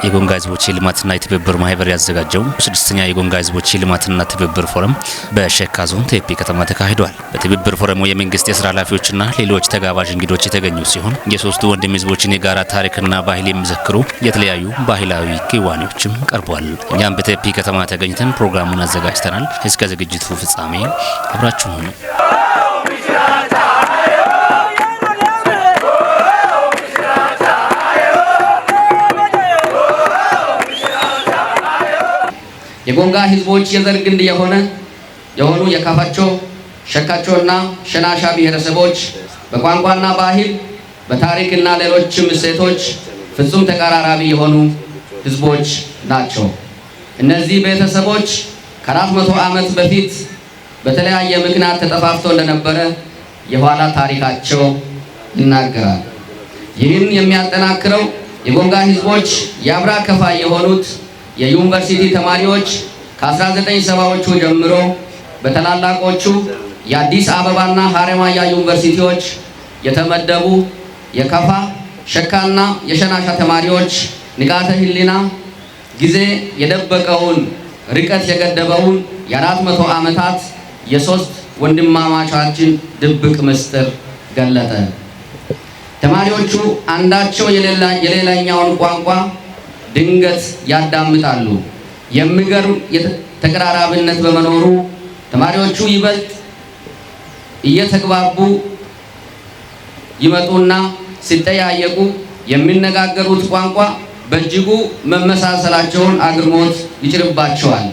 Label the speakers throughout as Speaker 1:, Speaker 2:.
Speaker 1: የጎንጋ ህዝቦች የልማትና የትብብር ማህበር ያዘጋጀው ስድስተኛ የጎንጋ ህዝቦች የልማትና ትብብር ፎረም በሸካ ዞን ቴፒ ከተማ ተካሂዷል። በትብብር ፎረሙ የመንግስት የስራ ኃላፊዎችና ሌሎች ተጋባዥ እንግዶች የተገኙ ሲሆን የሶስቱ ወንድም ህዝቦችን የጋራ ታሪክና ባህል የሚዘክሩ የተለያዩ ባህላዊ ክዋኔዎችም ቀርቧል። እኛም በቴፒ ከተማ ተገኝተን ፕሮግራሙን አዘጋጅተናል። እስከ ዝግጅቱ ፍጻሜ አብራችሁን ሁኑ።
Speaker 2: የጎንጋ ህዝቦች የዘር ግንድ የሆኑ የካፋቾ፣ ሸካቾና ሸናሻ ብሔረሰቦች በቋንቋና ባህል፣ በታሪክና ሌሎችም እሴቶች ፍጹም ተቀራራቢ የሆኑ ህዝቦች ናቸው። እነዚህ ቤተሰቦች ከ400 ዓመት በፊት በተለያየ ምክንያት ተጠፋፍቶ እንደነበረ የኋላ ታሪካቸው ይናገራል። ይህን የሚያጠናክረው የጎንጋ ህዝቦች የአብራክ ከፋይ የሆኑት የዩኒቨርሲቲ ተማሪዎች ከ1970ዎቹ ጀምሮ በታላላቆቹ የአዲስ አበባና ሀረማያ ዩኒቨርሲቲዎች የተመደቡ የከፋ፣ ሸካና የሸናሻ ተማሪዎች ንቃተ ህሊና ጊዜ የደበቀውን ርቀት የገደበውን የ400 ዓመታት የሶስት ወንድማማቻችን ድብቅ ምስጢር ገለጠ። ተማሪዎቹ አንዳቸው የሌላኛውን ቋንቋ ድንገት ያዳምጣሉ። የሚገርም ተቀራራቢነት በመኖሩ ተማሪዎቹ ይበልጥ እየተግባቡ ይመጡና ሲጠያየቁ የሚነጋገሩት ቋንቋ በእጅጉ መመሳሰላቸውን አግርሞት ይጭርባቸዋል።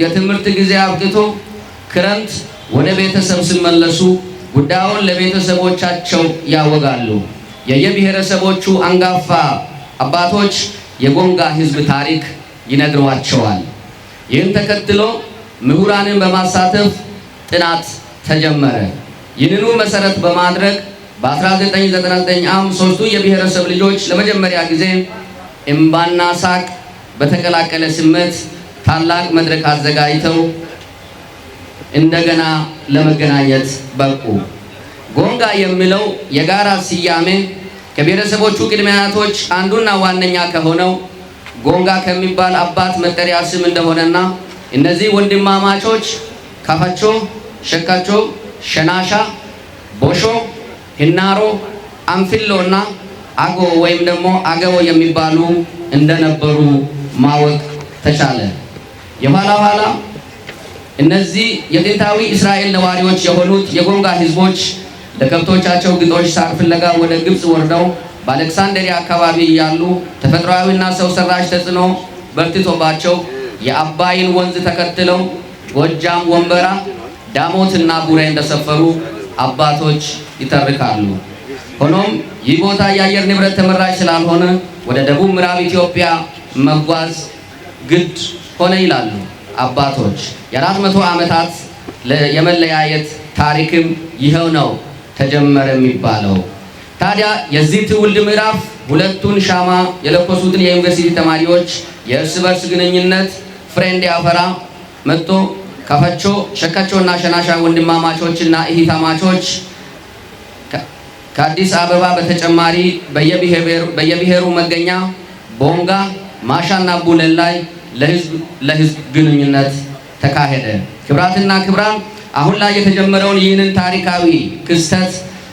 Speaker 2: የትምህርት ጊዜ አብቅቶ ክረምት ወደ ቤተሰብ ሲመለሱ ጉዳዩን ለቤተሰቦቻቸው ያወጋሉ። የየብሔረሰቦቹ አንጋፋ አባቶች የጎንጋ ህዝብ ታሪክ ይነግሯቸዋል። ይህን ተከትሎ ምሁራንን በማሳተፍ ጥናት ተጀመረ። ይህንኑ መሰረት በማድረግ በ1999 ዓ.ም ሶስቱ የብሔረሰብ ልጆች ለመጀመሪያ ጊዜ እምባና ሳቅ በተቀላቀለ ስሜት ታላቅ መድረክ አዘጋጅተው እንደገና ለመገናኘት በቁ። ጎንጋ የሚለው የጋራ ስያሜ ከብሔረሰቦቹ ቅድመ አያቶች አንዱና ዋነኛ ከሆነው ጎንጋ ከሚባል አባት መጠሪያ ስም እንደሆነና እነዚህ ወንድማማቾች ካፋቾ፣ ሸካቾ፣ ሸናሻ፣ ቦሾ፣ ሂናሮ፣ አንፊሎ እና አጎ ወይም ደግሞ አገቦ የሚባሉ እንደነበሩ ማወቅ ተቻለ። የኋላ ኋላ እነዚህ የጥንታዊ እስራኤል ነዋሪዎች የሆኑት የጎንጋ ህዝቦች ለከብቶቻቸው ግጦሽ ሳር ፍለጋ ወደ ግብፅ ወርደው በአሌክሳንደሪያ አካባቢ ያሉ ተፈጥሯዊና ሰው ሰራሽ ተጽዕኖ በርትቶባቸው የአባይን ወንዝ ተከትለው ጎጃም ወንበራ፣ ዳሞትና ቡሬ እንደሰፈሩ አባቶች ይተርካሉ። ሆኖም ይህ ቦታ የአየር ንብረት ተመራጭ ስላልሆነ ወደ ደቡብ ምዕራብ ኢትዮጵያ መጓዝ ግድ ሆነ ይላሉ አባቶች። የ400 ዓመታት የመለያየት ታሪክም ይኸው ነው ተጀመረ የሚባለው። ታዲያ የዚህ ትውልድ ምዕራፍ ሁለቱን ሻማ የለኮሱትን የዩኒቨርሲቲ ተማሪዎች የእርስ በርስ ግንኙነት ፍሬ እንዲያፈራ መጥቶ ካፋቾ፣ ሸካቾና ሸናሻ ወንድማማቾችና እህታማቾች ከአዲስ አበባ በተጨማሪ በየብሔሩ መገኛ ቦንጋ፣ ማሻና ቡለን ላይ ለህዝብ ለህዝብ ግንኙነት ተካሄደ። ክብራትና ክብራን፣ አሁን ላይ የተጀመረውን ይህንን ታሪካዊ ክስተት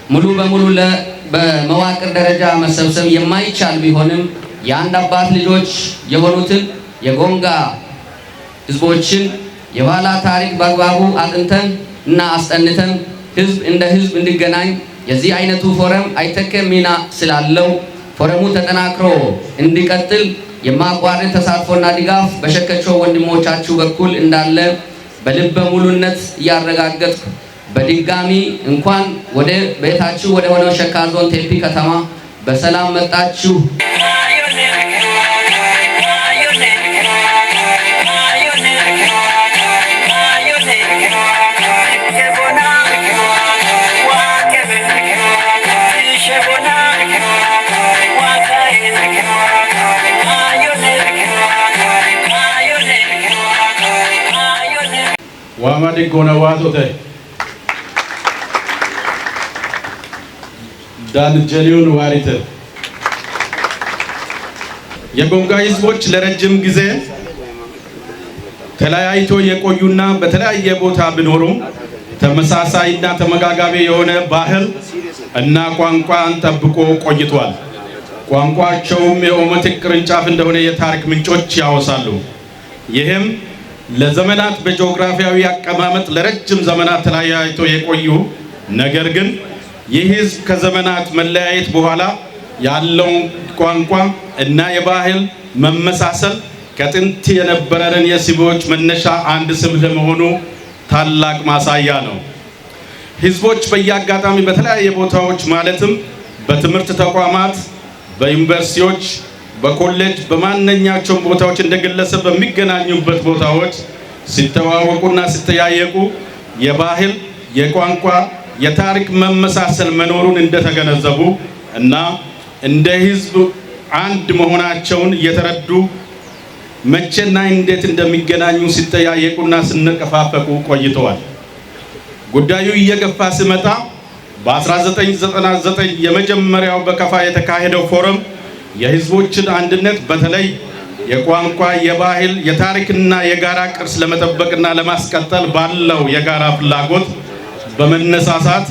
Speaker 2: ሙሉ በሙሉ በመዋቅር ደረጃ መሰብሰብ የማይቻል ቢሆንም የአንድ አባት ልጆች የሆኑትን የጎንጋ ህዝቦችን የኋላ ታሪክ በአግባቡ አጥንተን እና አስጠንተን ህዝብ እንደ ህዝብ እንዲገናኝ የዚህ አይነቱ ፎረም አይተኬ ሚና ስላለው ፎረሙ ተጠናክሮ እንዲቀጥል የማቋረጥ ተሳትፎና ድጋፍ በሸከቾ ወንድሞቻችሁ በኩል እንዳለ በልበ ሙሉነት እያረጋገጥኩ በድጋሚ እንኳን ወደ ቤታችሁ ወደ ሆነው ሸካ ዞን ቴፒ ከተማ በሰላም መጣችሁ።
Speaker 3: ዋማ ዲጎነ ዋቶ ተይ ዳን ጀሊውን ዋሪተ። የጎንጋ ህዝቦች ለረጅም ጊዜ ተለያይቶ የቆዩና በተለያየ ቦታ ቢኖሩም ተመሳሳይና ተመጋጋቢ የሆነ ባህል እና ቋንቋን ጠብቆ ቆይቷል። ቋንቋቸውም የኦሞቲክ ቅርንጫፍ እንደሆነ የታሪክ ምንጮች ያወሳሉ። ይህም ለዘመናት በጂኦግራፊያዊ አቀማመጥ ለረጅም ዘመናት ተለያይቶ የቆዩ፣ ነገር ግን ይህ ህዝብ ከዘመናት መለያየት በኋላ ያለውን ቋንቋ እና የባህል መመሳሰል ከጥንት የነበረንን የህዝቦች መነሻ አንድ ስም ለመሆኑ ታላቅ ማሳያ ነው። ህዝቦች በየአጋጣሚ በተለያየ ቦታዎች፣ ማለትም በትምህርት ተቋማት፣ በዩኒቨርሲቲዎች፣ በኮሌጅ፣ በማንኛቸውም ቦታዎች እንደ ግለሰብ በሚገናኙበት ቦታዎች ሲተዋወቁና ሲጠያየቁ የባህል፣ የቋንቋ፣ የታሪክ መመሳሰል መኖሩን እንደተገነዘቡ እና እንደ ህዝብ አንድ መሆናቸውን እየተረዱ መቼና እንዴት እንደሚገናኙ ሲጠያየቁና ሲነቀፋፈቁ ቆይተዋል። ጉዳዩ እየገፋ ሲመጣ በ1999 የመጀመሪያው በከፋ የተካሄደው ፎረም የህዝቦችን አንድነት፣ በተለይ የቋንቋ፣ የባህል፣ የታሪክና የጋራ ቅርስ ለመጠበቅና ለማስቀጠል ባለው የጋራ ፍላጎት በመነሳሳት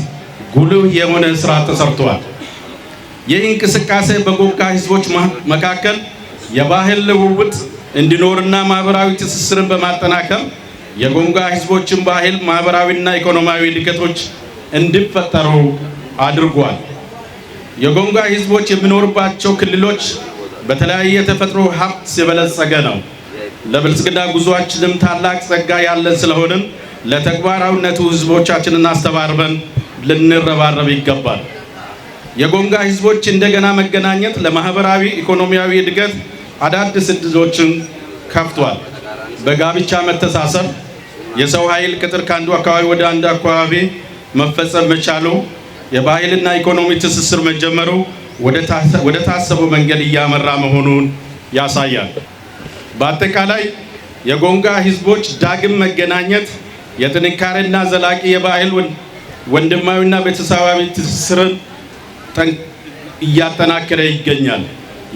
Speaker 3: ጉልህ የሆነ ስራ ተሰርቷል። ይህ እንቅስቃሴ በጎንጋ ህዝቦች መካከል የባህል ልውውጥ እንዲኖርና ማህበራዊ ትስስርን በማጠናከር የጎንጋ ህዝቦችን ባህል፣ ማህበራዊና ኢኮኖሚያዊ እድገቶች እንዲፈጠሩ አድርጓል። የጎንጋ ህዝቦች የሚኖሩባቸው ክልሎች በተለያየ የተፈጥሮ ሀብት የበለጸገ ነው። ለብልጽግና ጉዟችንም ታላቅ ጸጋ ያለን ስለሆንን ለተግባራዊነቱ ህዝቦቻችንን አስተባብረን ልንረባረብ ይገባል። የጎንጋ ህዝቦች እንደገና መገናኘት ለማህበራዊ ኢኮኖሚያዊ እድገት አዳዲስ እድሎችን ከፍቷል። በጋብቻ መተሳሰር፣ የሰው ኃይል ቅጥር ከአንዱ አካባቢ ወደ አንዱ አካባቢ መፈጸም መቻሉ፣ የባህልና ኢኮኖሚ ትስስር መጀመሩ ወደ ታሰበው መንገድ እያመራ መሆኑን ያሳያል። በአጠቃላይ የጎንጋ ህዝቦች ዳግም መገናኘት የጥንካሬና ዘላቂ የባህል ወንድማዊና ቤተሰባዊ ትስስርን እያጠናከረ ይገኛል።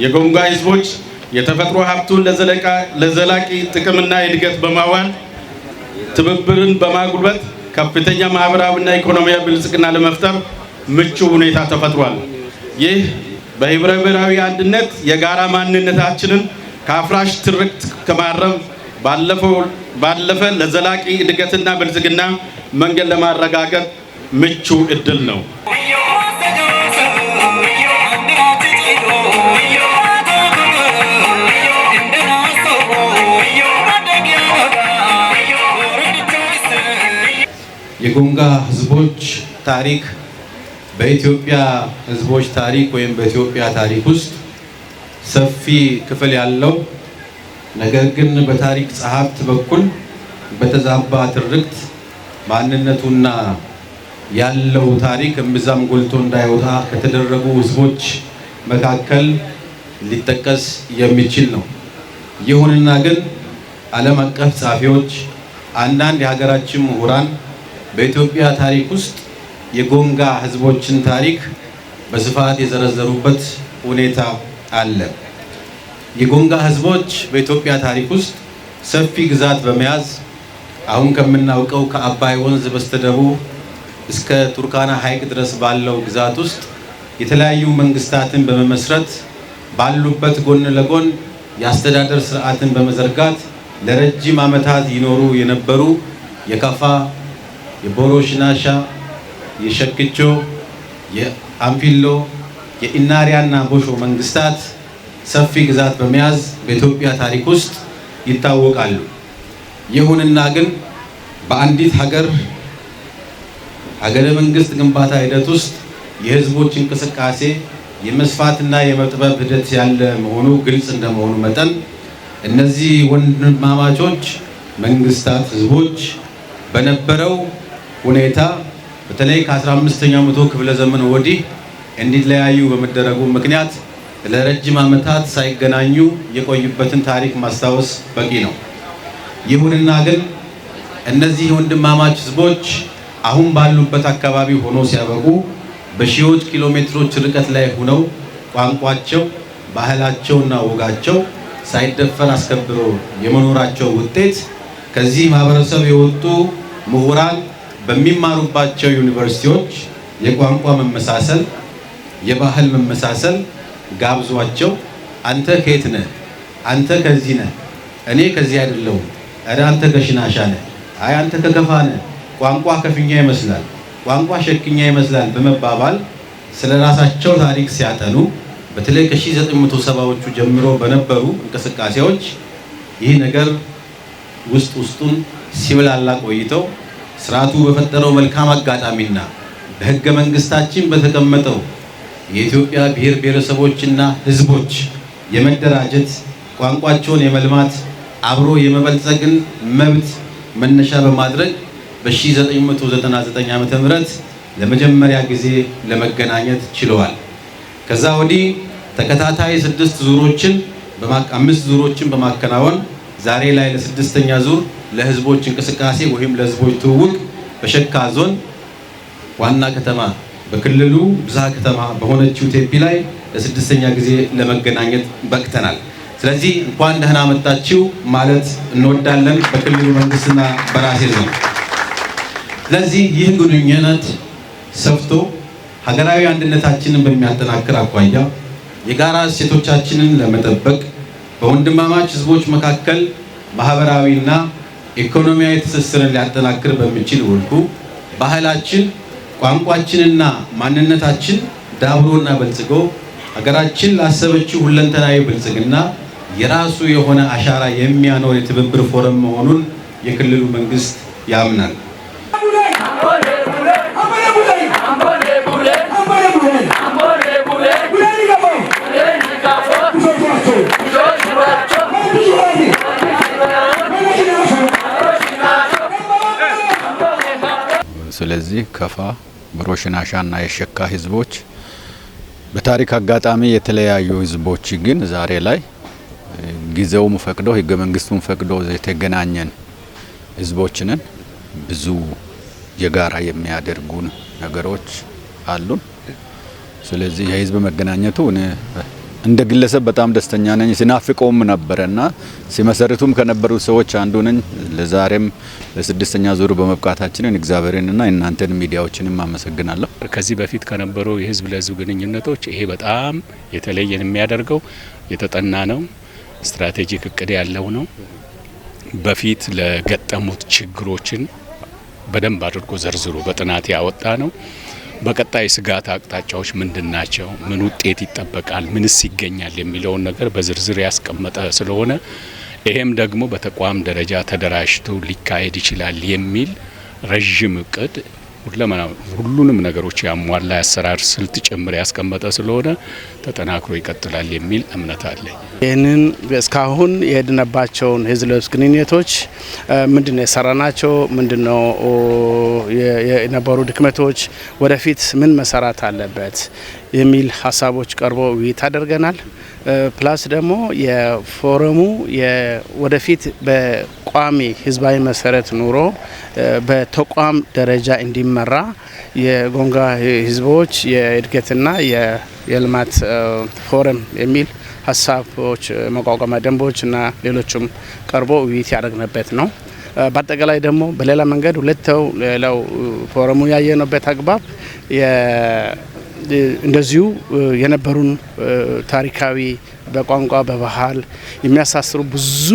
Speaker 3: የጎንጋ ህዝቦች የተፈጥሮ ሀብቱን ለዘላቂ ጥቅምና እድገት በማዋል ትብብርን በማጉልበት ከፍተኛ ማህበራዊና ኢኮኖሚያዊ ብልጽግና ለመፍጠር ምቹ ሁኔታ ተፈጥሯል። ይህ በህብረ ብሔራዊ አንድነት የጋራ ማንነታችንን ከአፍራሽ ትርክት ከማረም ባለፈ ለዘላቂ እድገትና ብልጽግና መንገድ ለማረጋገጥ ምቹ እድል ነው።
Speaker 4: የጎንጋ ህዝቦች ታሪክ በኢትዮጵያ ህዝቦች ታሪክ ወይም በኢትዮጵያ ታሪክ ውስጥ ሰፊ ክፍል ያለው፣ ነገር ግን በታሪክ ጸሐፍት በኩል በተዛባ ትርክት ማንነቱና ያለው ታሪክ እምብዛም ጎልቶ እንዳይወጣ ከተደረጉ ህዝቦች መካከል ሊጠቀስ የሚችል ነው። ይሁንና ግን ዓለም አቀፍ ጸሐፊዎች፣ አንዳንድ የሀገራችን ምሁራን በኢትዮጵያ ታሪክ ውስጥ የጎንጋ ህዝቦችን ታሪክ በስፋት የዘረዘሩበት ሁኔታ አለ። የጎንጋ ህዝቦች በኢትዮጵያ ታሪክ ውስጥ ሰፊ ግዛት በመያዝ አሁን ከምናውቀው ከአባይ ወንዝ በስተደቡብ እስከ ቱርካና ሐይቅ ድረስ ባለው ግዛት ውስጥ የተለያዩ መንግስታትን በመመስረት፣ ባሉበት ጎን ለጎን የአስተዳደር ስርዓትን በመዘርጋት ለረጅም ዓመታት ይኖሩ የነበሩ የከፋ፣ የቦሮ ሽናሻ፣ የሸክቾ፣ የአንፊሎ፣ የኢናሪያና ቦሾ መንግስታት ሰፊ ግዛት በመያዝ በኢትዮጵያ ታሪክ ውስጥ ይታወቃሉ። ይሁንና ግን በአንዲት ሀገር ሀገረ መንግስት ግንባታ ሂደት ውስጥ የህዝቦች እንቅስቃሴ የመስፋትና የመጥበብ ሂደት ያለ መሆኑ ግልጽ እንደመሆኑ መጠን እነዚህ ወንድማማቾች መንግስታት ህዝቦች በነበረው ሁኔታ በተለይ ከ15ኛው መቶ ክፍለ ዘመን ወዲህ እንዲለያዩ በመደረጉ ምክንያት ለረጅም ዓመታት ሳይገናኙ የቆዩበትን ታሪክ ማስታወስ በቂ ነው። ይሁንና ግን እነዚህ ወንድማማች ህዝቦች አሁን ባሉበት አካባቢ ሆኖ ሲያበቁ በሺዎች ኪሎ ሜትሮች ርቀት ላይ ሆነው ቋንቋቸው፣ ባህላቸውና ወጋቸው ሳይደፈር አስከብሮ የመኖራቸው ውጤት ከዚህ ማህበረሰብ የወጡ ምሁራን በሚማሩባቸው ዩኒቨርሲቲዎች የቋንቋ መመሳሰል፣ የባህል መመሳሰል ጋብዟቸው አንተ ከየት ነህ? አንተ ከዚህ ነህ፣ እኔ ከዚህ አይደለሁም፣ ኧረ አንተ ከሽናሻ ነህ፣ አይ አንተ ከከፋ ነህ፣ ቋንቋ ከፍኛ ይመስላል፣ ቋንቋ ሸክኛ ይመስላል በመባባል ስለ ራሳቸው ታሪክ ሲያጠኑ በተለይ ከ1970ዎቹ ጀምሮ በነበሩ እንቅስቃሴዎች ይህ ነገር ውስጥ ውስጡን ሲብላላ ቆይተው ስርዓቱ በፈጠረው መልካም አጋጣሚና በህገ መንግስታችን በተቀመጠው የኢትዮጵያ ብሔር ብሔረሰቦችና ህዝቦች የመደራጀት፣ ቋንቋቸውን የመልማት፣ አብሮ የመበልጸግን መብት መነሻ በማድረግ በ1999 ዓ.ም ለመጀመሪያ ጊዜ ለመገናኘት ችለዋል። ከዛ ወዲህ ተከታታይ 6 ዙሮችን፣ 5 ዙሮችን በማከናወን ዛሬ ላይ ለስድስተኛ ዙር ለህዝቦች እንቅስቃሴ ወይም ለህዝቦች ትውውቅ በሸካ ዞን ዋና ከተማ፣ በክልሉ ብዝሃ ከተማ በሆነችው ቴፒ ላይ ለስድስተኛ ጊዜ ለመገናኘት በቅተናል። ስለዚህ እንኳን ደህና መጣችሁ ማለት እንወዳለን በክልሉ መንግስትና በራሴ ዞን። ስለዚህ ይህ ግንኙነት ሰፍቶ ሀገራዊ አንድነታችንን በሚያጠናክር አኳያ የጋራ እሴቶቻችንን ለመጠበቅ፣ በወንድማማች ህዝቦች መካከል ማህበራዊና ኢኮኖሚያዊ ትስስርን ሊያጠናክር በሚችል መልኩ ባህላችን፣ ቋንቋችንና ማንነታችን ዳብሮና በልጽጎ ሀገራችን ላሰበችው ሁለንተናዊ ብልጽግና የራሱ የሆነ አሻራ የሚያኖር የትብብር ፎረም መሆኑን የክልሉ መንግስት ያምናል።
Speaker 5: ስለዚህ ከፋ፣ ብሮ ሽናሻና የሸካ ህዝቦች በታሪክ አጋጣሚ የተለያዩ ህዝቦች ግን ዛሬ ላይ ጊዜውም ፈቅዶ፣ ህገ መንግስቱም ፈቅዶ የተገናኘን ህዝቦች ነን። ብዙ የጋራ የሚያደርጉን ነገሮች አሉን። ስለዚህ የህዝብ መገናኘቱ እኔ እንደ ግለሰብ በጣም ደስተኛ ነኝ። ሲናፍቀውም ነበረና ሲመሰርቱም ከነበሩ ሰዎች አንዱ ነኝ። ለዛሬም ለስድስተኛ ዙር በመብቃታችን እግዚአብሔርንና እናንተን ሚዲያዎችንም አመሰግናለሁ።
Speaker 6: ከዚህ በፊት ከነበሩ የህዝብ ለህዝብ ግንኙነቶች ይሄ በጣም የተለየን የሚያደርገው የተጠና ነው፣ strategic እቅድ ያለው ነው። በፊት ለገጠሙት ችግሮችን በደንብ አድርጎ ዘርዝሮ በጥናት ያወጣ ነው። በቀጣይ ስጋት አቅጣጫዎች ምንድን ናቸው? ምን ውጤት ይጠበቃል? ምንስ ይገኛል? የሚለውን ነገር በዝርዝር ያስቀመጠ ስለሆነ ይሄም ደግሞ በተቋም ደረጃ ተደራጅቶ ሊካሄድ ይችላል የሚል ረዥም እቅድ፣ ሁሉንም ነገሮች ያሟላ የአሰራር ስልት ጭምር ያስቀመጠ ስለሆነ ተጠናክሮ ይቀጥላል የሚል እምነት አለኝ።
Speaker 7: ይህንን እስካሁን የሄድንባቸውን ህዝብ ለህዝብ ግንኙነቶች ምንድነው የሰራናቸው፣ ምንድነው የነበሩ ድክመቶች፣ ወደፊት ምን መሰራት አለበት የሚል ሀሳቦች ቀርቦ ውይይት አድርገናል። Plus ደግሞ የፎረሙ ወደፊት በቋሚ ህዝባዊ መሰረት ኑሮ በተቋም ደረጃ እንዲመራ የጎንጋ ህዝቦች የእድገትና የልማት ፎረም የሚል ሀሳቦች፣ መቋቋሚያ ደንቦች እና ሌሎችም ቀርቦ ውይይት ያደረግንበት ነው። በአጠቃላይ ደግሞ በሌላ መንገድ ሁለተው ሌላው ፎረሙ ያየነበት አግባብ እንደዚሁ የነበሩን ታሪካዊ፣ በቋንቋ፣ በባህል የሚያሳስሩ ብዙ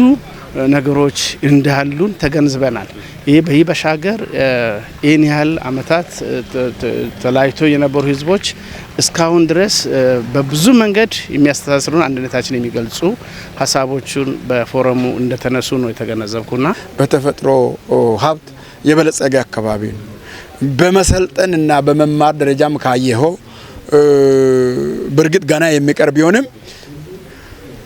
Speaker 7: ነገሮች እንዳሉን ተገንዝበናል። ይህ በይህ በሻገር ይህን ያህል አመታት ተለያይቶ የነበሩ ህዝቦች እስካሁን ድረስ በብዙ መንገድ የሚያስተሳስሩን፣ አንድነታችን የሚገልጹ ሀሳቦቹን በፎረሙ እንደተነሱ ነው የተገነዘብኩና
Speaker 8: በተፈጥሮ ሀብት የበለጸገ አካባቢ ነው። በመሰልጠን እና በመማር ደረጃም ካየኸው በእርግጥ ገና የሚቀር ቢሆንም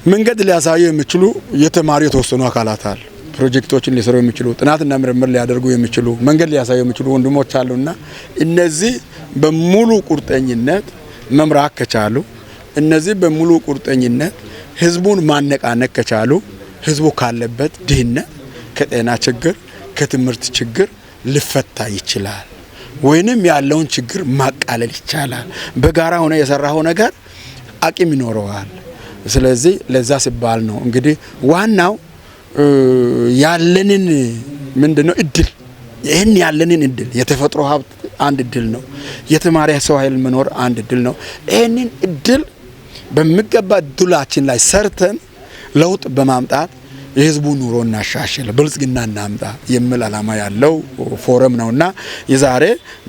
Speaker 8: መንገድ ሊያሳዩ የሚችሉ የተማሩ የተወሰኑ አካላት አሉ። ፕሮጀክቶችን ሊሰሩ የሚችሉ፣ ጥናትና ምርምር ሊያደርጉ የሚችሉ፣ መንገድ ሊያሳዩ የሚችሉ ወንድሞች አሉና እነዚህ በሙሉ ቁርጠኝነት መምራት ከቻሉ፣ እነዚህ በሙሉ ቁርጠኝነት ህዝቡን ማነቃነቅ ከቻሉ ህዝቡ ካለበት ድህነት፣ ከጤና ችግር፣ ከትምህርት ችግር ሊፈታ ይችላል። ወይንም ያለውን ችግር ማቃለል ይቻላል። በጋራ ሆነ የሰራው ነገር አቅም ይኖረዋል። ስለዚህ ለዛ ሲባል ነው እንግዲህ ዋናው ያለንን ምንድነው እድል፣ ይህን ያለንን እድል፣ የተፈጥሮ ሀብት አንድ እድል ነው። የተማረ ሰው ኃይል መኖር አንድ እድል ነው። ይህንን እድል በሚገባ እድላችን ላይ ሰርተን ለውጥ በማምጣት የህዝቡ ኑሮ እናሻሽል፣ ብልጽግና እናምጣ የሚል ዓላማ ያለው ፎረም ነውና የዛሬ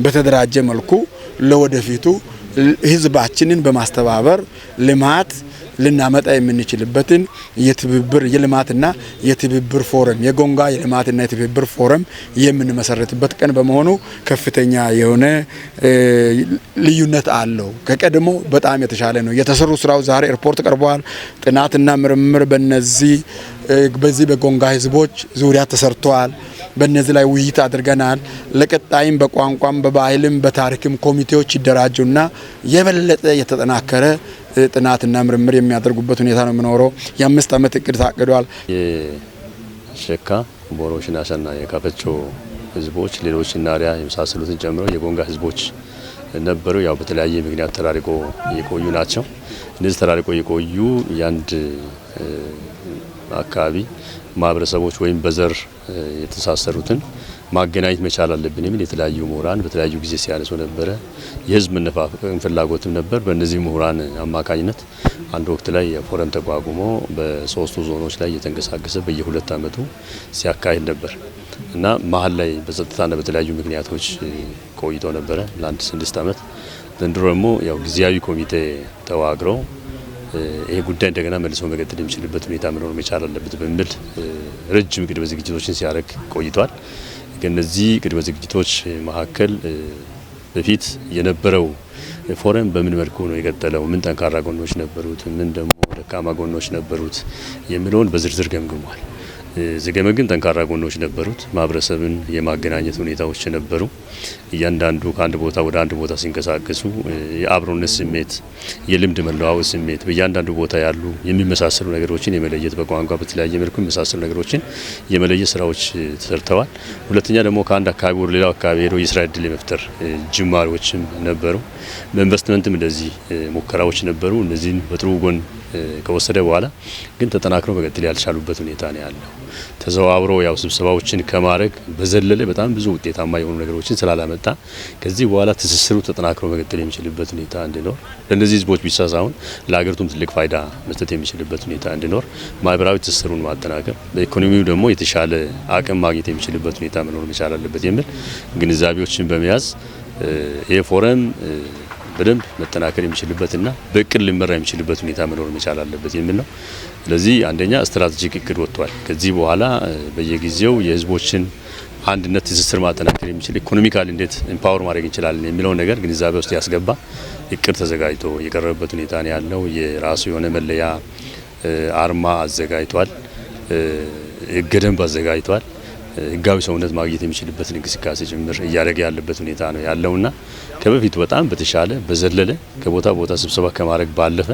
Speaker 8: በተደራጀ መልኩ ለወደፊቱ ህዝባችንን በማስተባበር ልማት ልናመጣ የምንችልበትን የትብብር የልማትና የትብብር ፎረም፣ የጎንጋ የልማትና የትብብር ፎረም የምንመሰረትበት ቀን በመሆኑ ከፍተኛ የሆነ ልዩነት አለው። ከቀድሞ በጣም የተሻለ ነው። የተሰሩ ስራው ዛሬ ሪፖርት ቀርበዋል። ጥናትና ምርምር በዚህ በጎንጋ ህዝቦች ዙሪያ ተሰርተዋል። በእነዚህ ላይ ውይይት አድርገናል። ለቀጣይም በቋንቋም በባህልም በታሪክም ኮሚቴዎች ይደራጁና የበለጠ የተጠናከረ ጥናትና ምርምር የሚያደርጉበት ሁኔታ ነው የሚኖረው። የ5 ዓመት እቅድ ታቅዷል።
Speaker 9: የሸካ፣ ቦሮ፣ ሽናሻና የካፈቾ ህዝቦች፣ ሌሎች ናሪያ የመሳሰሉትን ጨምሮ የጎንጋ ህዝቦች ነበሩ። ያው በተለያየ ምክንያት ተራርቆ የቆዩ ናቸው። እነዚህ ተራርቆ የቆዩ የአንድ አካባቢ ማህበረሰቦች ወይም በዘር የተሳሰሩትን ማገናኘት መቻል አለብን የሚል የተለያዩ ምሁራን በተለያዩ ጊዜ ሲያነሱ ነበረ። የህዝብ ፍላጎትም ነበር። በእነዚህ ምሁራን አማካኝነት አንድ ወቅት ላይ የፎረም ተቋቁሞ በ3ቱ ዞኖች ላይ እየተንቀሳቀሰ በየ2 ዓመቱ ሲያካሂድ ነበር እና መሀል ላይ በጸጥታና በተለያዩ ምክንያቶች ቆይቶ ነበረ ለአንድ 6 ዓመት። ዘንድሮ ደግሞ ያው ጊዜያዊ ኮሚቴ ተዋግረው ይሄ ጉዳይ እንደገና መልሶ መቀጠል የሚችልበት ሁኔታ መኖር መቻል አለበት በሚል ረጅም ቅድመ ዝግጅቶችን ሲያደርግ ቆይቷል። ከነዚህ ቅድመ ዝግጅቶች መካከል በፊት የነበረው ፎረም በምን መልኩ ነው የቀጠለው፣ ምን ጠንካራ ጎኖች ነበሩት፣ ምን ደግሞ ደካማ ጎኖች ነበሩት የሚለውን በዝርዝር ገምግሟል። ሲገመግም ጠንካራ ጎኖች ነበሩት። ማህበረሰብን የማገናኘት ሁኔታዎች ነበሩ። እያንዳንዱ ከአንድ ቦታ ወደ አንድ ቦታ ሲንቀሳቀሱ የአብሮነት ስሜት፣ የልምድ መለዋወጥ ስሜት፣ በእያንዳንዱ ቦታ ያሉ የሚመሳሰሉ ነገሮችን የመለየት፣ በቋንቋ በተለያየ መልኩ የሚመሳሰሉ ነገሮችን የመለየት ስራዎች ተሰርተዋል። ሁለተኛ ደግሞ ከአንድ አካባቢ ወደ ሌላው አካባቢ ሄዶ የስራ እድል የመፍጠር ጅማሬዎችም ነበሩ። በኢንቨስትመንትም እንደዚህ ሙከራዎች ነበሩ። እነዚህን በጥሩ ጎን ከወሰደ በኋላ ግን ተጠናክሮ መቀጠል ያልቻሉበት ሁኔታ ነው ያለው። ተዘዋውሮ ያው ስብሰባዎችን ከማድረግ በዘለለ በጣም ብዙ ውጤታማ የሆኑ ነገሮችን ስላላመጣ ከዚህ በኋላ ትስስሩ ተጠናክሮ መቀጠል የሚችልበት ሁኔታ እንዲኖር፣ ለእነዚህ ህዝቦች ብቻ ሳይሆን ለሀገሪቱም ትልቅ ፋይዳ መስጠት የሚችልበት ሁኔታ እንዲኖር ማህበራዊ ትስስሩን ማጠናከር፣ በኢኮኖሚው ደግሞ የተሻለ አቅም ማግኘት የሚችልበት ሁኔታ መኖር መቻል አለበት የሚል ግንዛቤዎችን በመያዝ ይህ ፎረም በደንብ መጠናከር የሚችልበትና በእቅድ ሊመራ የሚችልበት ሁኔታ መኖር መቻል አለበት የሚል ነው። ስለዚህ አንደኛ strategic እቅድ ወጥቷል። ከዚህ በኋላ በየጊዜው የህዝቦችን አንድነት ትስስር ማጠናከር የሚችል፣ economically እንዴት empower ማድረግ እንችላለን የሚለውን ነገር ግንዛቤ ውስጥ ያስገባ እቅድ ተዘጋጅቶ የቀረበበት ሁኔታ ነው ያለው። የራሱ የሆነ መለያ አርማ አዘጋጅቷል። ህገ ደንብ አዘጋጅቷል። ህጋዊ ሰውነት ማግኘት የሚችልበትን እንቅስቃሴ ጭምር እያደረገ ያለበት ሁኔታ ነው ያለውና ከበፊቱ በጣም በተሻለ በዘለለ ከቦታ ቦታ ስብሰባ ከማድረግ ባለፈ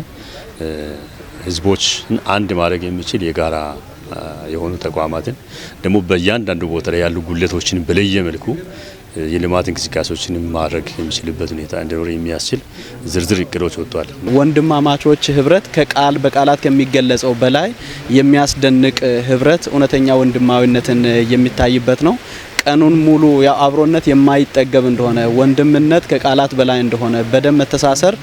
Speaker 9: ህዝቦችን አንድ ማድረግ የሚችል የጋራ የሆኑ ተቋማትን ደግሞ በእያንዳንዱ ቦታ ላይ ያሉ ጉድለቶችን በለየ መልኩ የልማት እንቅስቃሴዎችን ማድረግ የሚችልበት ሁኔታ እንዲኖር የሚያስችል ዝርዝር እቅዶች ወጥቷል።
Speaker 10: ወንድማማቾች ህብረት ከቃል በቃላት ከሚገለጸው በላይ የሚያስደንቅ ህብረት፣ እውነተኛ ወንድማዊነትን የሚታይበት ነው። ቀኑን ሙሉ ያው አብሮነት የማይጠገብ እንደሆነ፣ ወንድምነት ከቃላት በላይ እንደሆነ፣ በደም መተሳሰር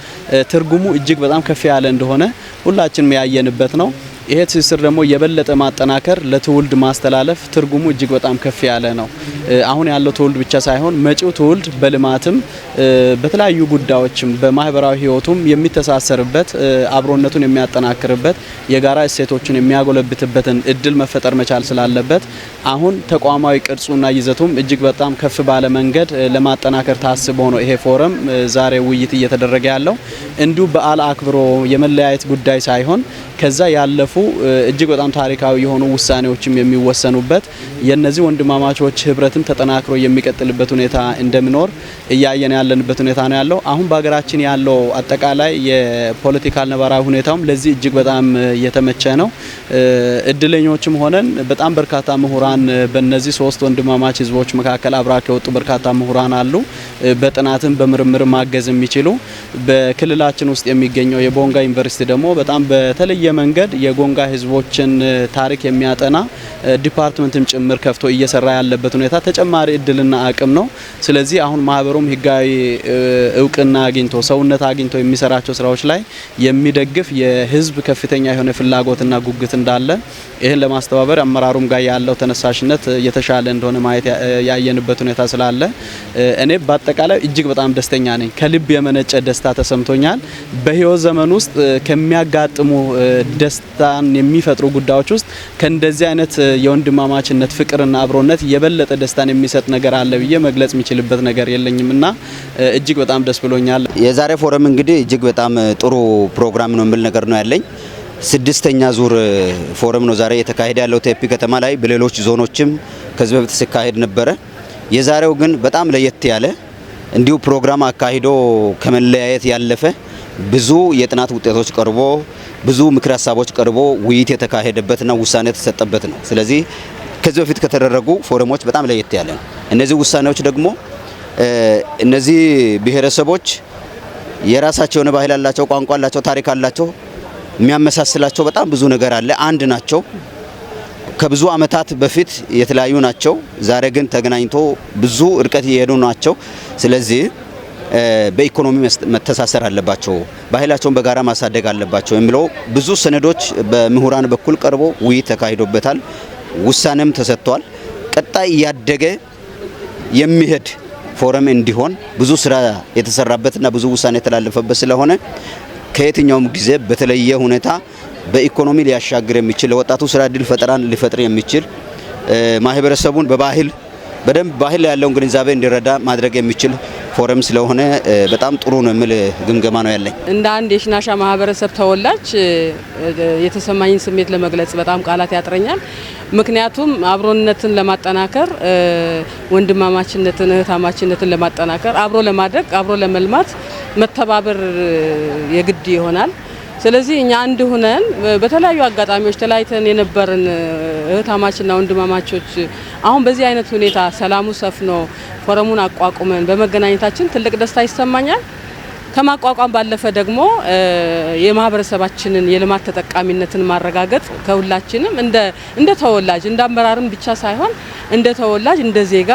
Speaker 10: ትርጉሙ እጅግ በጣም ከፍ ያለ እንደሆነ ሁላችንም ያየንበት ነው። ይሄ ትስስር ደግሞ የበለጠ ማጠናከር፣ ለትውልድ ማስተላለፍ ትርጉሙ እጅግ በጣም ከፍ ያለ ነው። አሁን ያለው ትውልድ ብቻ ሳይሆን መጪው ትውልድ በልማትም በተለያዩ ጉዳዮችም በማህበራዊ ህይወቱም የሚተሳሰርበት፣ አብሮነቱን የሚያጠናክርበት፣ የጋራ እሴቶችን የሚያጎለብትበትን እድል መፈጠር መቻል ስላለበት አሁን ተቋማዊ ቅርጹና ይዘቱም እጅግ በጣም ከፍ ባለ መንገድ ለማጠናከር ታስቦ ነው ይሄ ፎረም ዛሬ ውይይት እየተደረገ ያለው። እንዲሁ በዓል አክብሮ የመለያየት ጉዳይ ሳይሆን ከዛ ያለፉ እጅግ በጣም ታሪካዊ የሆኑ ውሳኔዎችም የሚወሰኑበት፣ የነዚህ ወንድማማቾች ህብረትም ተጠናክሮ የሚቀጥልበት ሁኔታ እንደሚኖር እያየን ያለንበት ሁኔታ ነው ያለው። አሁን በሀገራችን ያለው አጠቃላይ የ political ነባራዊ ሁኔታውም ለዚህ እጅግ በጣም የተመቸ ነው። እድለኞችም ሆነን በጣም በርካታ ምሁራን በእነዚህ ሶስት ወንድማማች ህዝቦች መካከል አብራክ የወጡ በርካታ ምሁራን አሉ። በጥናትም በምርምር ማገዝ የሚችሉ። በክልላችን ውስጥ የሚገኘው የቦንጋ ዩኒቨርሲቲ ደግሞ በጣም በተለየ መንገድ የጎንጋ ህዝቦችን ታሪክ የሚያጠና department ም ጭምር ከፍቶ እየሰራ ያለበት ሁኔታ ተጨማሪ እድልና አቅም ነው። ስለዚህ አሁን ማህበሩም ህጋዊ እውቅና አግኝቶ፣ ሰውነት አግኝቶ የሚሰራቸው ስራዎች ላይ የሚደግፍ የህዝብ ከፍተኛ የሆነ ፍላጎትና ጉጉት እንዳለ፣ ይህን ለማስተባበር አመራሩም ጋር ያለው ተነሳሽነት የተሻለ እንደሆነ ማየት ያየንበት ሁኔታ ስላለ እኔ በአጠቃላይ እጅግ በጣም ደስተኛ ነኝ። ከልብ የመነጨ ደስታ ተሰምቶኛል። በህይወት ዘመን ውስጥ ከሚያጋጥሙ ደስታን የሚፈጥሩ ጉዳዮች ውስጥ ከእንደዚህ አይነት የወንድማማችነት ፍቅርና አብሮነት የበለጠ ደስታን የሚሰጥ ነገር አለ ብዬ መግለጽ የሚችልበት ነገር የለኝም እና እጅግ በጣም ደስ ብሎኛል።
Speaker 11: የዛሬ ፎረም እንግዲህ እጅግ በጣም ጥሩ ፕሮግራም ነው የሚል ነገር ነው ያለኝ። ስድስተኛ ዙር ፎረም ነው ዛሬ የተካሄደ ያለው ቴፒ ከተማ ላይ። በሌሎች ዞኖችም ከዚህ በፊት ሲካሄድ ነበረ። የዛሬው ግን በጣም ለየት ያለ፣ እንዲሁ ፕሮግራም አካሂዶ ከመለያየት ያለፈ፣ ብዙ የጥናት ውጤቶች ቀርቦ፣ ብዙ ምክር ሀሳቦች ቀርቦ ውይይት የተካሄደበትና ውሳኔ የተሰጠበት ነው። ስለዚህ ከዚህ በፊት ከተደረጉ ፎረሞች በጣም ለየት ያለ ነው። እነዚህ ውሳኔዎች ደግሞ እነዚህ ብሔረሰቦች የራሳቸው የሆነ ባህል አላቸው፣ ቋንቋ አላቸው፣ ታሪክ አላቸው። የሚያመሳስላቸው በጣም ብዙ ነገር አለ። አንድ ናቸው። ከብዙ ዓመታት በፊት የተለያዩ ናቸው። ዛሬ ግን ተገናኝቶ ብዙ እርቀት እየሄዱ ናቸው። ስለዚህ በኢኮኖሚ መተሳሰር አለባቸው፣ ባህላቸውን በጋራ ማሳደግ አለባቸው የሚለው ብዙ ሰነዶች በምሁራን በኩል ቀርቦ ውይይት ተካሂዶበታል። ውሳኔም ተሰጥቷል። ቀጣይ እያደገ የሚሄድ ፎረም እንዲሆን ብዙ ስራ የተሰራበትና ብዙ ውሳኔ የተላለፈበት ስለሆነ ከየትኛውም ጊዜ በተለየ ሁኔታ በኢኮኖሚ ሊያሻግር የሚችል፣ ለወጣቱ ስራ እድል ፈጠራን ሊፈጥር የሚችል፣ ማህበረሰቡን በባህል በደንብ ባህል ያለውን ግንዛቤ እንዲረዳ ማድረግ የሚችል ፎረም ስለሆነ በጣም ጥሩ ነው የሚል ግምገማ ነው ያለኝ።
Speaker 12: እንደ አንድ የሽናሻ ማህበረሰብ ተወላጅ የተሰማኝን ስሜት ለመግለጽ በጣም ቃላት ያጥረኛል። ምክንያቱም አብሮነትን ለማጠናከር፣ ወንድማማችነትን፣ እህታማችነትን ለማጠናከር፣ አብሮ ለማድረግ፣ አብሮ ለመልማት መተባበር የግድ ይሆናል። ስለዚህ እኛ አንድ ሁነን በተለያዩ አጋጣሚዎች ተለያይተን የነበርን እህታማችና ወንድማማቾች አሁን በዚህ አይነት ሁኔታ ሰላሙ ሰፍኖ ፎረሙን አቋቁመን በመገናኘታችን ትልቅ ደስታ ይሰማኛል። ከማቋቋም ባለፈ ደግሞ የማህበረሰባችንን የልማት ተጠቃሚነትን ማረጋገጥ ከሁላችንም እንደ ተወላጅ፣ እንደ አመራርም ብቻ ሳይሆን እንደ ተወላጅ፣ እንደ ዜጋ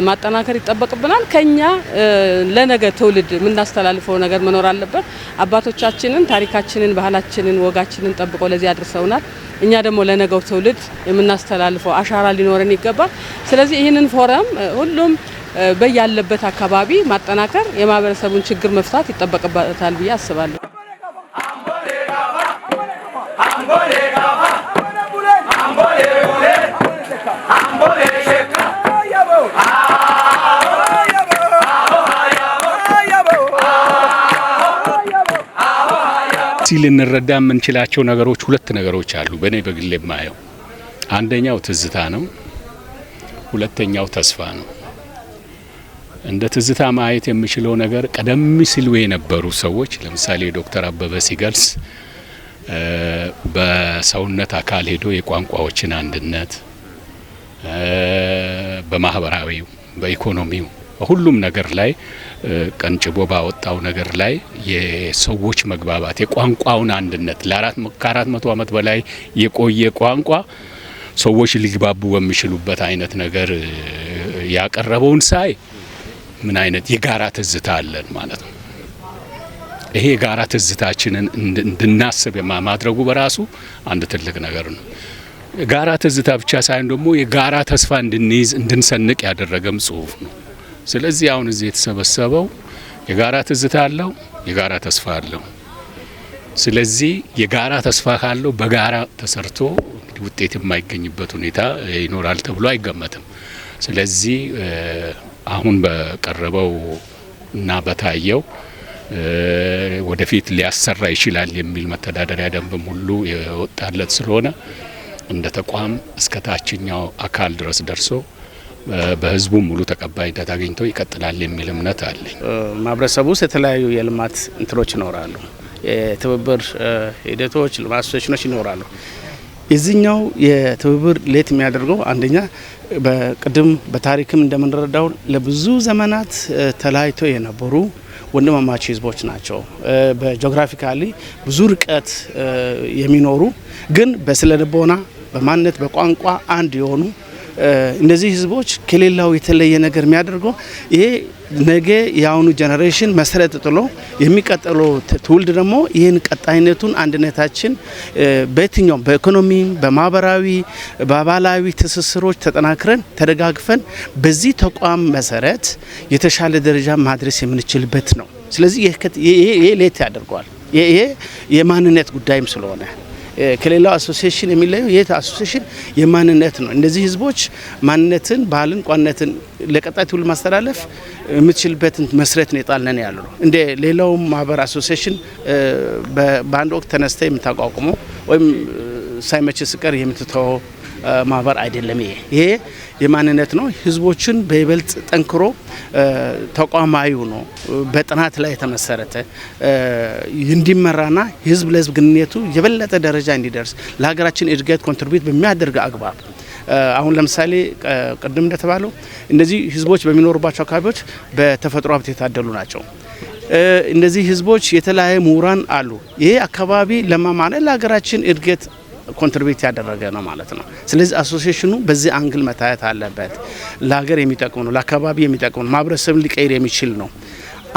Speaker 12: ማጠናከር ይጠበቅብናል። ከኛ ለነገ ትውልድ የምናስተላልፈው ነገር መኖር አለበት። አባቶቻችንን ታሪካችንን፣ ባህላችንን፣ ወጋችንን ጠብቆ ለዚህ አድርሰውናል። እኛ ደግሞ ለነገው ትውልድ የምናስተላልፈው አሻራ ሊኖረን ይገባል። ስለዚህ ይህንን ፎረም ሁሉም በያለበት አካባቢ ማጠናከር፣ የማህበረሰቡን ችግር መፍታት ይጠበቅበታል ብዬ አስባለሁ።
Speaker 6: እዚህ ልንረዳ የምንችላቸው ነገሮች ሁለት ነገሮች አሉ። በእኔ በግሌ የማየው አንደኛው ትዝታ ነው፣ ሁለተኛው ተስፋ ነው። እንደ ትዝታ ማየት የምችለው ነገር ቀደም ሲሉ የነበሩ ሰዎች፣ ለምሳሌ ዶክተር አበበ ሲገልጽ በሰውነት አካል ሄዶ የቋንቋዎችን አንድነት በማህበራዊው፣ በኢኮኖሚው፣ በሁሉም ነገር ላይ ቀንጭቦ ባወጣው ነገር ላይ የሰዎች መግባባት፣ የቋንቋውን አንድነት፣ ከ400 ዓመት በላይ የቆየ ቋንቋ ሰዎች ሊግባቡ በሚችሉበት አይነት ነገር ያቀረበውን ሳይ ምን አይነት የጋራ ትዝታ አለን ማለት ነው። ይሄ የጋራ ትዝታችንን እንድናስብ ማድረጉ በራሱ አንድ ትልቅ ነገር ነው። የጋራ ትዝታ ብቻ ሳይሆን ደግሞ የጋራ ተስፋ እንድንይዝ፣ እንድንሰንቅ ያደረገም ጽሁፍ ነው። ስለዚህ አሁን እዚህ የተሰበሰበው የጋራ ትዝታ አለው፣ የጋራ ተስፋ አለው። ስለዚህ የጋራ ተስፋ ካለው በጋራ ተሰርቶ ውጤት የማይገኝበት ሁኔታ ይኖራል ተብሎ አይገመትም። ስለዚህ አሁን በቀረበው እና በታየው ወደፊት ሊያሰራ ይችላል የሚል መተዳደሪያ ደንብም ሁሉ የወጣለት ስለሆነ እንደ ተቋም እስከ ታችኛው አካል ድረስ ደርሶ በህዝቡ ሙሉ ተቀባይነት አግኝቶ ይቀጥላል የሚል እምነት አለኝ።
Speaker 7: ማህበረሰቡ ውስጥ የተለያዩ የልማት እንትኖች ይኖራሉ። የትብብር ሂደቶች፣ ልማት association ኖች ይኖራሉ። የዚህኛው የትብብር ለየት የሚያደርገው አንደኛ በቅድም በታሪክም እንደምንረዳው ለብዙ ዘመናት ተለያይተው የነበሩ ወንድማማች ህዝቦች ናቸው። በ geographically ብዙ ርቀት የሚኖሩ ግን በስነልቦና፣ በማንነት፣ በቋንቋ አንድ የሆኑ እነዚህ ህዝቦች ከሌላው የተለየ ነገር የሚያደርገው ይሄ ነገ የአሁኑ generation መሰረት ጥሎ የሚቀጥለው ትውልድ ደግሞ ይህን ቀጣይነቱን አንድነታችን በየትኛውም በኢኮኖሚ፣ በማህበራዊ፣ በባህላዊ ትስስሮች ተጠናክረን ተደጋግፈን በዚህ ተቋም መሰረት የተሻለ ደረጃ ማድረስ የምንችልበት ነው። ስለዚህ ይሄ ለየት ያደርገዋል። ይሄ የማንነት ጉዳይም ስለሆነ ከሌላው association የሚለየው ይህ association የማንነት ነው። እነዚህ ህዝቦች ማንነትን፣ ባህልን፣ ቋንቋነትን ለቀጣይ ትውልድ ማስተላለፍ የምትችልበትን መሰረት ነው የጣልነን ያሉ ነው። እንደ ሌላው ማህበር association በአንድ ወቅት ተነስተ የምታቋቁመው ወይም ሳይመች ስቀር የምትተወው ማህበር አይደለም። ይሄ የማንነት ነው። ህዝቦችን በይበልጥ ጠንክሮ ተቋማዊ ነው፣ በጥናት ላይ የተመሰረተ እንዲመራና ህዝብ ለህዝብ ግንኙነቱ የበለጠ ደረጃ እንዲደርስ ለሀገራችን እድገት contribute በሚያደርግ አግባብ አሁን ለምሳሌ ቅድም እንደተባለው እነዚህ ህዝቦች በሚኖሩባቸው አካባቢዎች በተፈጥሮ ሀብት የታደሉ ናቸው። እነዚህ ህዝቦች የተለያዩ ምሁራን አሉ። ይሄ አካባቢ ለማማነ ለሀገራችን እድገት contribute ያደረገ ነው ማለት ነው። ስለዚህ association ኑ በዚህ angle መታየት አለበት። ለሀገር የሚጠቅም ነው፣ ለአካባቢ የሚጠቅም ነው፣ ማህበረሰብን ሊቀይር የሚችል ነው።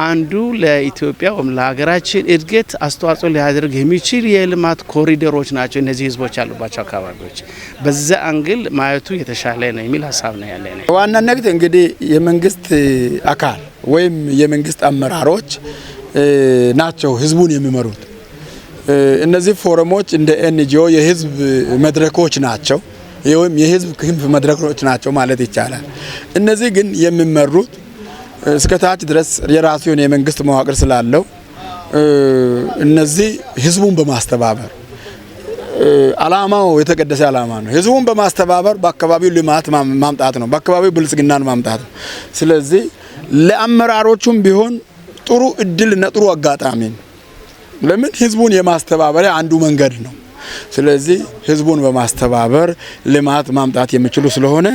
Speaker 7: አንዱ ለኢትዮጵያ ወይም ለሀገራችን እድገት አስተዋጽኦ ሊያደርግ የሚችል የልማት ኮሪደሮች ናቸው እነዚህ ህዝቦች ያሉባቸው አካባቢዎች። በዛ angle ማየቱ የተሻለ ነው የሚል ሀሳብ ነው ያለኝ።
Speaker 8: ዋናነት እንግዲህ የመንግስት አካል ወይም የመንግስት አመራሮች ናቸው ህዝቡን የሚመሩት። እነዚህ ፎረሞች እንደ NGO የህዝብ መድረኮች ናቸው፣ ወይም የህዝብ ክንፍ መድረኮች ናቸው ማለት ይቻላል። እነዚህ ግን የሚመሩት እስከ ታች ድረስ የራሱ የሆነ የመንግስት መዋቅር ስላለው እነዚህ ህዝቡን በማስተባበር አላማው የተቀደሰ አላማ ነው። ህዝቡን በማስተባበር በአካባቢው ልማት ማምጣት ነው፣ በአካባቢው ብልጽግናን ማምጣት ነው። ስለዚህ ለአመራሮቹም ቢሆን ጥሩ እድልና ጥሩ አጋጣሚ ነው። ለምን ህዝቡን የማስተባበሪያ አንዱ መንገድ ነው። ስለዚህ ህዝቡን በማስተባበር ልማት ማምጣት የሚችሉ ስለሆነ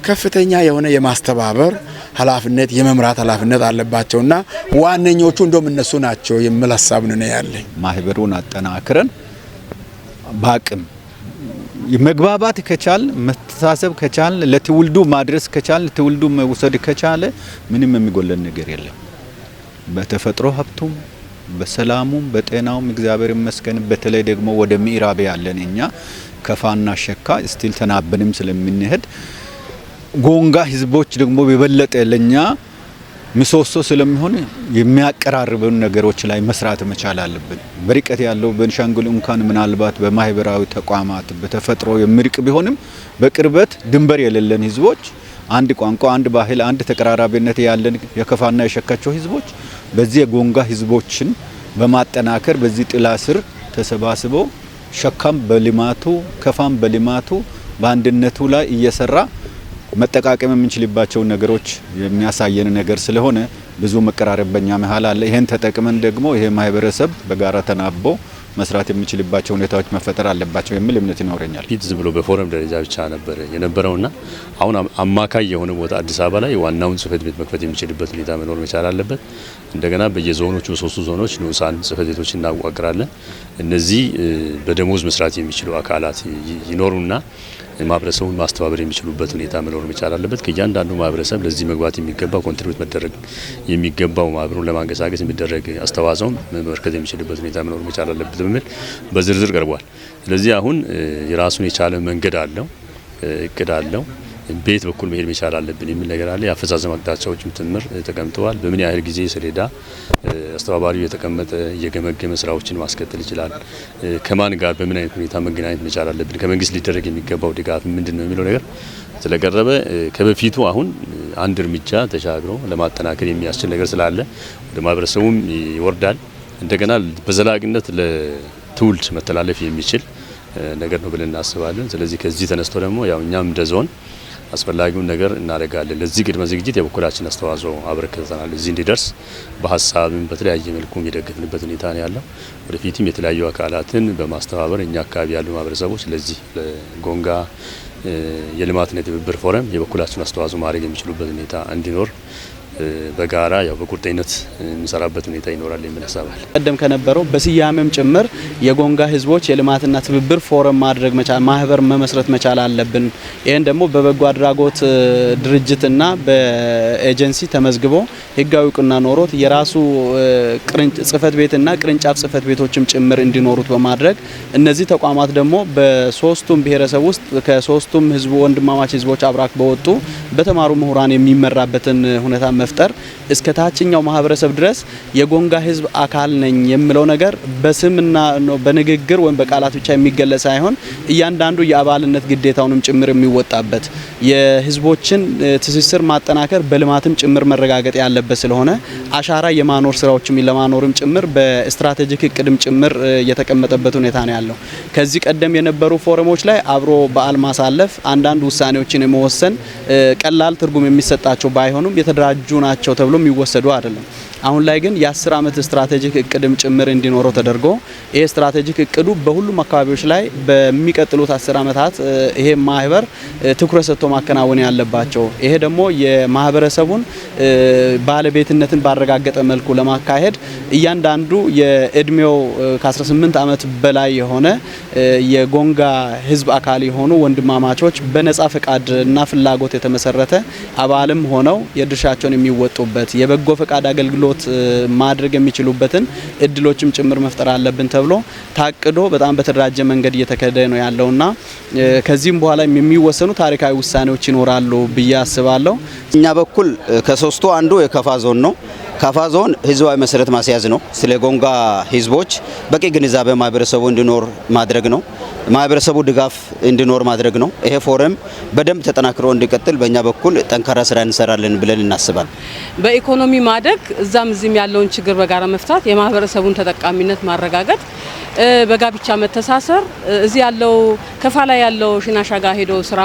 Speaker 8: ከፍተኛ የሆነ የማስተባበር ኃላፊነት የመምራት ኃላፊነት አለባቸውና ዋነኞቹ እንደውም እነሱ ናቸው የሚል ሀሳብ ነው ያለኝ።
Speaker 5: ማህበሩን አጠናክረን በአቅም መግባባት ከቻል፣ መተሳሰብ ከቻል፣ ለትውልዱ ማድረስ ከቻል፣ ትውልዱ መውሰድ ከቻለ ምንም የሚጎለን ነገር የለም። በተፈጥሮ ሀብቱም በሰላሙም በጤናውም እግዚአብሔር ይመስገን። በተለይ ደግሞ ወደ ምዕራብ ያለን እኛ ከፋና ሸካ still ተናበንም ስለምንሄድ ጎንጋ ህዝቦች ደግሞ የበለጠ ለኛ ምሰሶ ስለሚሆን የሚያቀራርቡን ነገሮች ላይ መስራት መቻል አለብን። በርቀት ያለው ቤንሻንጉል እንኳን ምናልባት በማህበራዊ ተቋማት በተፈጥሮ የሚርቅ ቢሆንም በቅርበት ድንበር የሌለን ህዝቦች አንድ ቋንቋ፣ አንድ ባህል፣ አንድ ተቀራራቢነት ያለን የከፋና የሸካቸው ህዝቦች በዚህ የጎንጋ ህዝቦችን በማጠናከር በዚህ ጥላ ስር ተሰባስበው ሸካም በልማቱ ከፋም በልማቱ በአንድነቱ ላይ እየሰራ መጠቃቀም የምንችልባቸው ነገሮች የሚያሳየን ነገር ስለሆነ ብዙ መቀራረብ በእኛ መሀል አለ። ይሄን ተጠቅመን ደግሞ ይሄ ማህበረሰብ በጋራ ተናቦ መስራት የሚችልባቸው ሁኔታዎች መፈጠር አለባቸው የሚል እምነት ይኖረኛል።
Speaker 9: ፊት ዝም ብሎ በፎረም ደረጃ ብቻ ነበር የነበረውና አሁን አማካይ የሆነ ቦታ አዲስ አበባ ላይ ዋናውን ጽህፈት ቤት መክፈት የሚችልበት ሁኔታ መኖር መቻል አለበት። እንደገና በየዞኖቹ በሶስቱ ዞኖች ንዑሳን ጽህፈት ቤቶች እናዋቅራለን። እነዚህ በደሞዝ መስራት የሚችሉ አካላት ይኖሩና ማህበረሰቡን ማስተባበር የሚችሉበት ሁኔታ መኖር መቻል አለበት። ከእያንዳንዱ ማህበረሰብ ለዚህ መግባት የሚገባው contribute መደረግ የሚገባው ማህበሩን ለማንቀሳቀስ የሚደረግ አስተዋጽኦ መበርከት የሚችልበት ሁኔታ መኖር መቻል አለበት በሚል በዝርዝር ቀርቧል። ስለዚህ አሁን የራሱን የቻለ መንገድ አለው፣ እቅድ አለው። ቤት በኩል መሄድ መቻል አለብን የሚል ነገር አለ። የአፈጻጸም አቅጣጫዎችም ጭምር ተቀምጠዋል። በምን ያህል ጊዜ ሰሌዳ አስተባባሪው የተቀመጠ እየገመገመ ስራዎችን ማስከተል ይችላል፣ ከማን ጋር በምን አይነት ሁኔታ መገናኘት መቻል አለብን፣ ከመንግስት ሊደረግ የሚገባው ድጋፍ ምንድነው የሚለው ነገር ስለቀረበ ከበፊቱ አሁን አንድ እርምጃ ተሻግሮ ለማጠናከር የሚያስችል ነገር ስላለ ወደ ማህበረሰቡም ይወርዳል። እንደገና በዘላቂነት ለትውልድ መተላለፍ የሚችል ነገር ነው ብለን እናስባለን። ስለዚህ ከዚህ ተነስቶ ደግሞ ያው እኛም እንደ ዞን አስፈላጊውን ነገር እናደርጋለን። ለዚህ ቅድመ ዝግጅት የበኩላችን አስተዋጽኦ አበርክተናል። እዚህ እንዲደርስ በሀሳብም በተለያየ መልኩም የደገፍንበት ሁኔታ ነው ያለው። ወደፊትም የተለያዩ አካላትን በማስተባበር እኛ አካባቢ ያሉ ማህበረሰቦች ለዚህ ለጎንጋ የልማትና የትብብር ፎረም የበኩላቸውን አስተዋጽኦ ማድረግ የሚችሉበት ሁኔታ እንዲኖር በጋራ ያው በቁርጠኝነት እንሰራበት ሁኔታ ይኖራል የሚል ሀሳብ አለ።
Speaker 10: ቀደም ከነበረው በስያሜም ጭምር የጎንጋ ህዝቦች የልማትና ትብብር ፎረም ማድረግ መቻል፣ ማህበር መመስረት መቻል አለብን። ይሄን ደግሞ በበጎ አድራጎት ድርጅትና በኤጀንሲ ተመዝግቦ ህጋዊ እውቅና ኖሮት የራሱ ጽህፈት ቤትና ቅርንጫፍ ጽህፈት ቤቶችም ጭምር እንዲኖሩት በማድረግ፣ እነዚህ ተቋማት ደግሞ በሶስቱም ብሔረሰብ ውስጥ ከሶስቱም ህዝቡ ወንድማማች ህዝቦች አብራክ በወጡ በተማሩ ምሁራን የሚመራበትን ሁኔታ መፍጠር፣ እስከ ታችኛው ማህበረሰብ ድረስ የጎንጋ ህዝብ አካል ነኝ የሚለው ነገር በስምና በንግግር ወይም በቃላት ብቻ የሚገለጽ ሳይሆን እያንዳንዱ የአባልነት ግዴታውንም ጭምር የሚወጣበት፣ የህዝቦችን ትስስር ማጠናከር በልማትም ጭምር መረጋገጥ ያለበት ስለሆነ አሻራ የማኖር ስራዎችም ለማኖርም ጭምር በ strategic እቅድም ጭምር የተቀመጠበት ሁኔታ ነው ያለው። ከዚህ ቀደም የነበሩ ፎረሞች ላይ አብሮ በዓል ማሳለፍ፣ አንዳንድ ውሳኔዎችን የመወሰን ቀላል ትርጉም የሚሰጣቸው ባይሆኑም የተደራጁ ናቸው ተብሎ የሚወሰዱ አይደለም። አሁን ላይ ግን የ10 ዓመት strategic እቅድም ጭምር እንዲኖረው ተደርጎ ይሄ strategic እቅዱ በሁሉም አካባቢዎች ላይ በሚቀጥሉት 10 ዓመታት ይሄ ማህበር ትኩረት ሰጥቶ ማከናወን ያለባቸው፣ ይሄ ደግሞ የማህበረሰቡን ባለቤትነትን ባረጋገጠ መልኩ ለማካሄድ እያንዳንዱ የእድሜው ከ18 ዓመት በላይ የሆነ የጎንጋ ህዝብ አካል የሆኑ ወንድማማቾች በነጻ ፈቃድና ፍላጎት የተመሰረተ አባልም ሆነው የድርሻቸውን የሚወጡበት፣ የበጎ ፈቃድ አገልግሎት ማድረግ የሚችሉበትን እድሎችም ጭምር መፍጠር አለብን ተብሎ ታቅዶ በጣም በተደራጀ መንገድ እየተካሄደ ነው ያለውና ከዚህም በኋላ የሚወሰኑ ታሪካዊ ውሳኔዎች ይኖራሉ ብዬ አስባለሁ።
Speaker 11: እኛ በኩል ከሶስቱ አንዱ የከፋ ዞን ነው። ከፋ ዞን ህዝባዊ መሰረት ማስያዝ ነው። ስለ ጎንጋ ህዝቦች በቂ ግንዛቤ ማህበረሰቡ እንዲኖር ማድረግ ነው። ማህበረሰቡ ድጋፍ እንዲኖር ማድረግ ነው። ይሄ ፎረም በደንብ ተጠናክሮ እንዲቀጥል በእኛ በኩል ጠንካራ ስራ እንሰራለን ብለን እናስባለን።
Speaker 12: በኢኮኖሚ ማደግ፣ እዛም እዚህም ያለውን ችግር በጋራ መፍታት፣ የማህበረሰቡን ተጠቃሚነት ማረጋገጥ፣ በጋብቻ መተሳሰር፣ እዚህ ያለው ከፋ ላይ ያለው ሽናሻ ጋር ሄዶ ስራ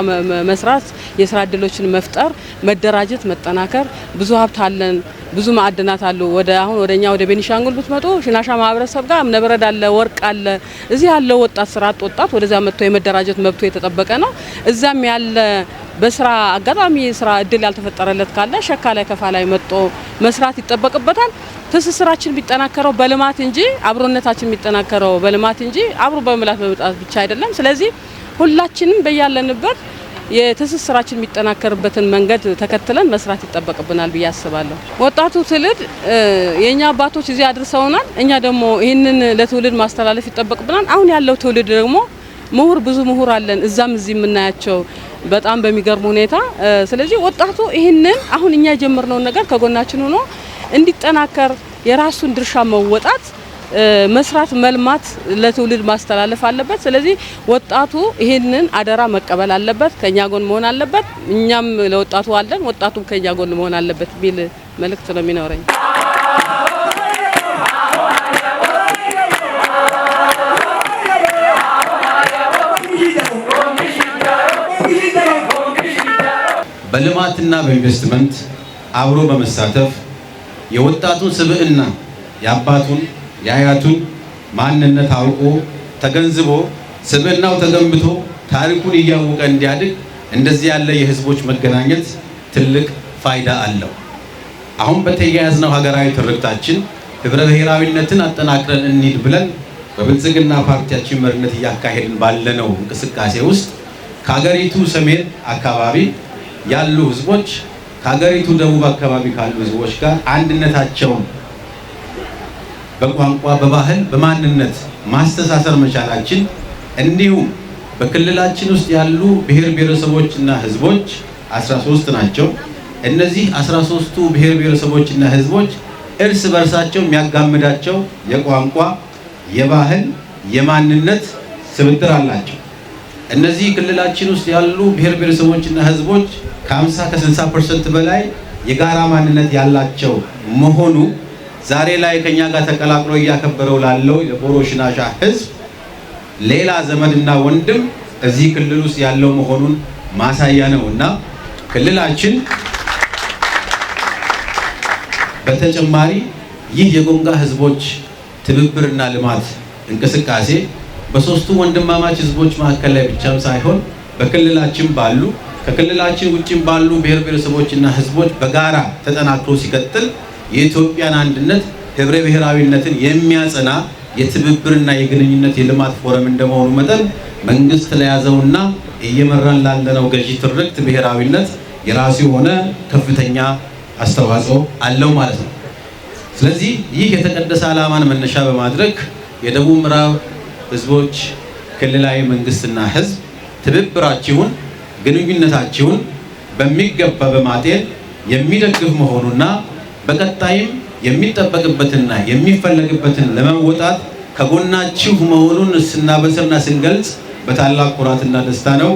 Speaker 12: መስራት፣ የስራ እድሎችን መፍጠር፣ መደራጀት፣ መጠናከር። ብዙ ሀብት አለን፣ ብዙ ማዕድናት አሉ። ወደ አሁን ወደኛ ወደ ቤኒሻንጉል ብትመጡ ሽናሻ ማህበረሰብ ጋር እምነበረድ አለ፣ ወርቅ አለ። እዚህ ያለው ወጣት፣ ስራ አጥ ወጣት ወደዛ መጥቶ የመደራጀት መብቱ የተጠበቀ ነው። እዛም ያለ በስራ አጋጣሚ ስራ እድል ያልተፈጠረለት ካለ ሸካ ላይ፣ ከፋ ላይ መጥቶ መስራት ይጠበቅበታል። ትስስራችን የሚጠናከረው በልማት እንጂ፣ አብሮነታችን የሚጠናከረው በልማት እንጂ አብሮ በመብላት በመጠጣት ብቻ አይደለም። ስለዚህ ሁላችንም በያለንበት የትስስራችን የሚጠናከርበትን መንገድ ተከትለን መስራት ይጠበቅብናል ብዬ አስባለሁ። ወጣቱ ትውልድ፣ የኛ አባቶች እዚህ አድርሰውናል። እኛ ደግሞ ይህንን ለትውልድ ማስተላለፍ ይጠበቅብናል። አሁን ያለው ትውልድ ደግሞ ምሁር፣ ብዙ ምሁር አለን እዛም እዚህ የምናያቸው በጣም በሚገርም ሁኔታ። ስለዚህ ወጣቱ ይህንን አሁን እኛ የጀመርነውን ነገር ከጎናችን ሆኖ እንዲጠናከር የራሱን ድርሻ መወጣት፣ መስራት፣ መልማት፣ ለትውልድ ማስተላለፍ አለበት። ስለዚህ ወጣቱ ይህንን አደራ መቀበል አለበት፣ ከኛ ጎን መሆን አለበት። እኛም ለወጣቱ አለን፣ ወጣቱም ከኛ ጎን መሆን አለበት የሚል መልእክት ነው የሚኖረኝ።
Speaker 4: በልማትና በኢንቨስትመንት አብሮ በመሳተፍ የወጣቱን ስብዕና፣ የአባቱን የአያቱን ማንነት አውቆ ተገንዝቦ፣ ስብዕናው ተገንብቶ፣ ታሪኩን እያወቀ እንዲያድግ እንደዚህ ያለ የህዝቦች መገናኘት ትልቅ ፋይዳ አለው። አሁን በተያያዝነው ሀገራዊ ትርክታችን ህብረ ብሔራዊነትን አጠናክረን እንሂድ ብለን በብልጽግና ፓርቲያችን መሪነት እያካሄድን ባለነው እንቅስቃሴ ውስጥ ከሀገሪቱ ሰሜን አካባቢ ያሉ ህዝቦች ከሀገሪቱ ደቡብ አካባቢ ካሉ ህዝቦች ጋር አንድነታቸውን በቋንቋ፣ በባህል፣ በማንነት ማስተሳሰር መቻላችን፣ እንዲሁም በክልላችን ውስጥ ያሉ ብሔር ብሔረሰቦችና ህዝቦች 13 ናቸው። እነዚህ 13ቱ ብሔር ብሔረሰቦችና ህዝቦች እርስ በርሳቸው የሚያጋምዳቸው የቋንቋ፣ የባህል፣ የማንነት ስብጥር አላቸው። እነዚህ ክልላችን ውስጥ ያሉ ብሔር ብሔረሰቦችና ህዝቦች ከ50 ከ60% በላይ የጋራ ማንነት ያላቸው መሆኑ ዛሬ ላይ ከኛ ጋር ተቀላቅሎ እያከበረው ላለው የቦሮ ሽናሻ ህዝብ ሌላ ዘመድና ወንድም እዚህ ክልል ውስጥ ያለው መሆኑን ማሳያ ነው እና ክልላችን በተጨማሪ ይህ የጎንጋ ህዝቦች ትብብርና ልማት እንቅስቃሴ በሶስቱ ወንድማማች ህዝቦች መካከል ላይ ብቻም ሳይሆን በክልላችን ባሉ፣ ከክልላችን ውጭም ባሉ ብሔር ብሔረሰቦችና ህዝቦች በጋራ ተጠናክሮ ሲቀጥል የኢትዮጵያን አንድነት፣ ህብረ ብሔራዊነትን የሚያጸና የትብብርና የግንኙነት የልማት ፎረም እንደመሆኑ መጠን መንግስት ለያዘውና እየመራን ላለነው ገዢ ትርክት ብሔራዊነት የራሱ የሆነ ከፍተኛ አስተዋጽኦ አለው ማለት ነው። ስለዚህ ይህ የተቀደሰ ዓላማን መነሻ በማድረግ የደቡብ ምዕራብ ህዝቦች ክልላዊ መንግስትና ህዝብ ትብብራችሁን፣ ግንኙነታችሁን በሚገባ በማጤን የሚደግፍ መሆኑና በቀጣይም የሚጠበቅበትና የሚፈለግበትን ለመወጣት ከጎናችሁ መሆኑን ስናበስርና ስንገልጽ በታላቅ ኩራትና ደስታ ነው።